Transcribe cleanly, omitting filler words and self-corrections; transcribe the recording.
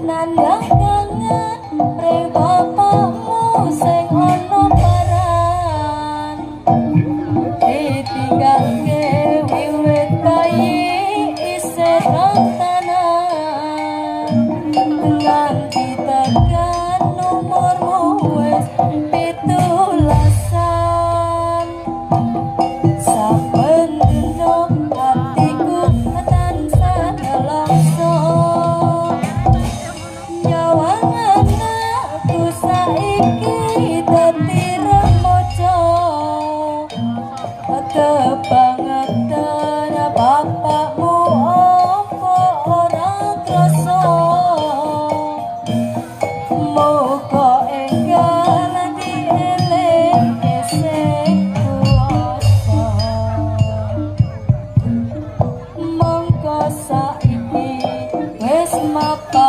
Nandang kangen ring bapakmu sing ana paran. Ditinggalke wiwit bayi isih tantanan. Nganti tekan umurmu wis 17-an. Saben dina atiku tansah nelongso. Nyawang anakku saiki dadi remaja. Kebangetan bapakmu apa ora krasa. Muga enggal dielingke sing kuwasa. Mongko saiki wis mapan.